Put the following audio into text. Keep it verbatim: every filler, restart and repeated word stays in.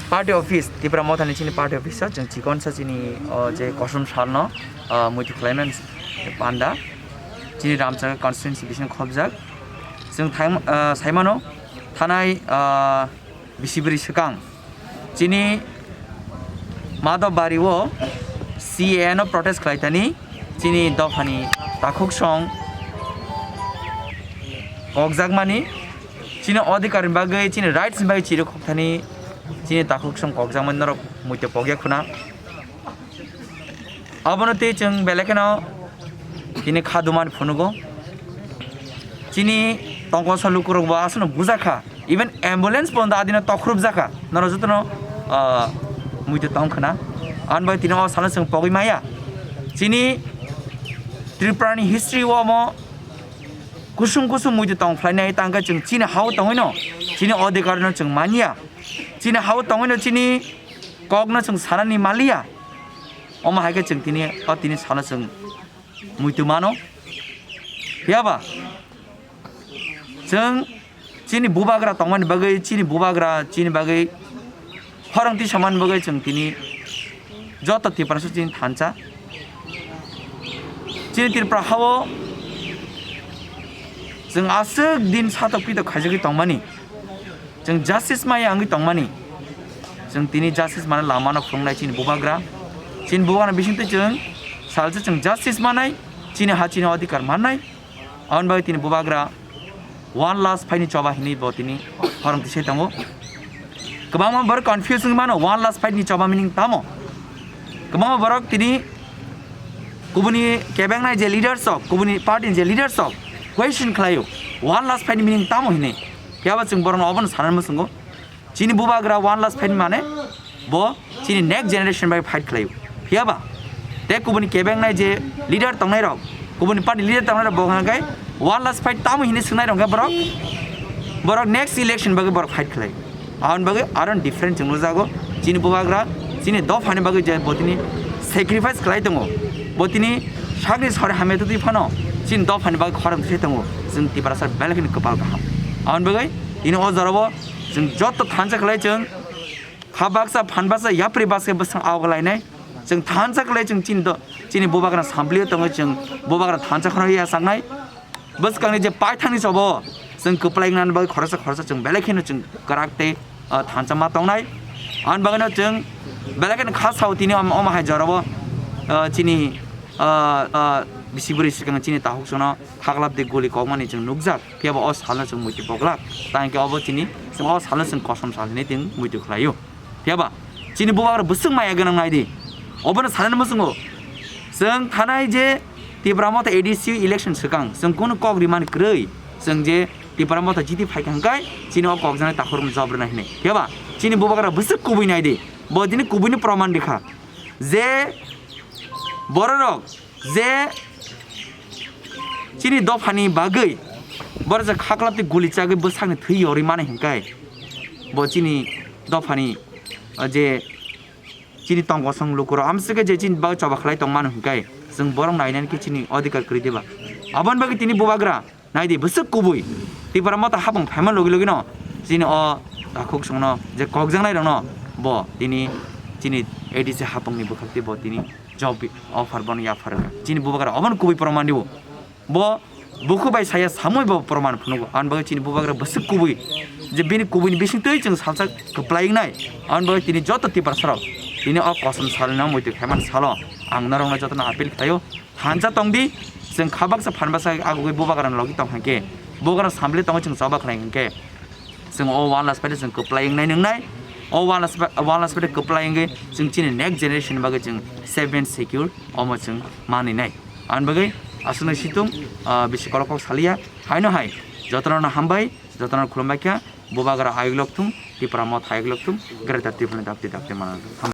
Party office, Tipra Mothani chini party office o chwng chikonsa chini o je kosom salno, ah, muitu khlaimani panda chini Ramchakra constituency bising khobjak. Chwng thaim-, ah, saimano thanai, ah, bisi bwrwi swkang chini Madhobari o C A A no protest khlaithani chini dophani takhuksong kokjakmani, chini odhikar ni bagwi, chini rights ni bagwi chirwi khokthani chini takhuksong kokjakmani norok muitu pokya khuna. Abono tei chwng belai kheno tini kha dumani phunugo. Chini tongkol sa lukurok bo aswkno bujakha. Even ambulance bo adino tokhrup jakha. Norok jotono, ah, muitu tong khna. Ani bai tini o salo chwng pogwi maya. Chini Tripura ni history o omo kusung kusung muitu tong phlainai, tangkhe chwng chini hao tongwino, chini odhikar no chwng manya. Chini hao tongwino chini kokno chwng sanani maliya. Omo hai khe chwng tini, o tini salo chwng muitu mano. Phiya ba? Chwng chini bubagra tongmani bagwi, chini bubagra chini bagwi khorang tisamani bagwi chwng tini joto Tiprasa chini thansa. Chini Tripura hao chwng aswk din satok pitok khaijagwi tongmani. Chwng justice maya wngwi tongmani. Chwng tini justice mana lamano phunuknai chini bubagra. Chini bubagra bisingtwi chwng salsa chwng justice manai, chini ha chini odhikar mannai. Aboni bagwi tini bubagra one last fight ni choba hinwi bo tini khorang tisai tongo. Kwbangma borok confuse wngwi mano, one last fight ni choba meaning tamo? Kwbangma borok tini kubuni kebengnai je leaders rok, kubuni party ni je leaders rok question khlaio, one last fight ni meaning tamo hinwi. Phiya ba chwng borokno obono sanani muchungo. Chini bubagra one last fight mane bo chini next generation bai fight khlaio. Phiya ba? Tei kubuni kebengnai je leader tongnai rok, kubuni party leader tongnai rok bo hwnkhai one last fight tamo hinwi swngnai rok hwnkhe borok, borok next election bagwi borok fight khlai. Aboni bagwi aro different chwng nukjago. Chini bubagra chini dophani bagwi je bo tini sacrifice khlai tongo, bo tini sakni sori hamya twi phano chini dophani bagwi khorang tisai tongo. Chwng Tiprasa belai kheno kwpal kaham. Aboni bagwi tini o jorao chwng joto thansa khlai chwng kha baksa, phan baksa, yapri baksa bwswng awgwlainai. Chwng thansa khlai chwng chini do-, chini bubagra samplio tongo, chwng bubagra thansa kheno yachaknai. Bwskangni je paithakni chobo chwng kwplai wngnani bagwi khoroksa khoroksa chwng belai kheno chwng kwrak tei, ah, thansa ma tongnai. Aboni bagwino chwng belai kheno kha sao tini om-, omo hai jorao, ah, chini, ah, ah, bisi bwrwi swkang chini takhuk sono khaklap de guli kokmani chwng nukjak. Phiya ba o salno chwng muitu poglak. Tang khe obo chini, chwng o salno chwng kosom sal hinwi chwng muitu khlaio. Phiya ba chini bubagra bwswk maya gwnang nai di. Obono sanani muchungo chwng thanai je Tipra Motha A D C election swkang chwng kunu kok rimani kwrwi, chwng je Tipra Motha jiti phaikha hwnkhe chini o kokjaknai takhurokno job rwna hinwi. Phiya ba chini bubagra bwswk kubui nai di. Bo tini kubuini proman rikha je bororok je chini dophani bagwi borok je khaklap tei guli chagwi bwsakni thwi yorwi mani hwnkhe, bo chini dophani, ah, je chini tong kosong lukurok amswkhe je chini bagwi choba khlai tongmani hwnkhe, chwng borok nainani khe chini odhikar kwrwi diba? Aboni bagwi tini bubagra nai di, bwswk kubui Tipra Motha hapung phaima logi logino chini o takhuk songno je kokjaknairokno bo tini chini A D C hapungni bwkhak tei bo tini job offer bono yaphar wngkha. Chini bubagra obono kubui proman dibo. Bo bukhuk bai saya samui bo proman phunugo. Ani bagwi chini bubagra bwswk kubui je bini kubuini bisingtwi chwng salsa kwplai wngnai. Ani bagwi tini joto Tiprasarok tini o kosom salno muitu khaimani salo ang norokno jotono appeal khlaio. Thansa tong di, chwng kha baksa phan baksa agugwi bubagrani logi tong hwnkhe, bubagrano sample tongo chwng choba khlai hwnkhe, chwng o one last fight chwng kwplai wngnai nwngnai. O one last fight, one last fight kwplai wngwi chwng chini next generation ni bagwi chwng safe and secure omo chwng manwi nai. Ani bagwi aswkno situng, ah, bisi kolok kok saliya. Haino hai jotono hambai, jotono khulumbai kha, bubagra ayuk lok thung, Tipra Motha ayuk lok thung, Greater Tipraland dakti dakti manang.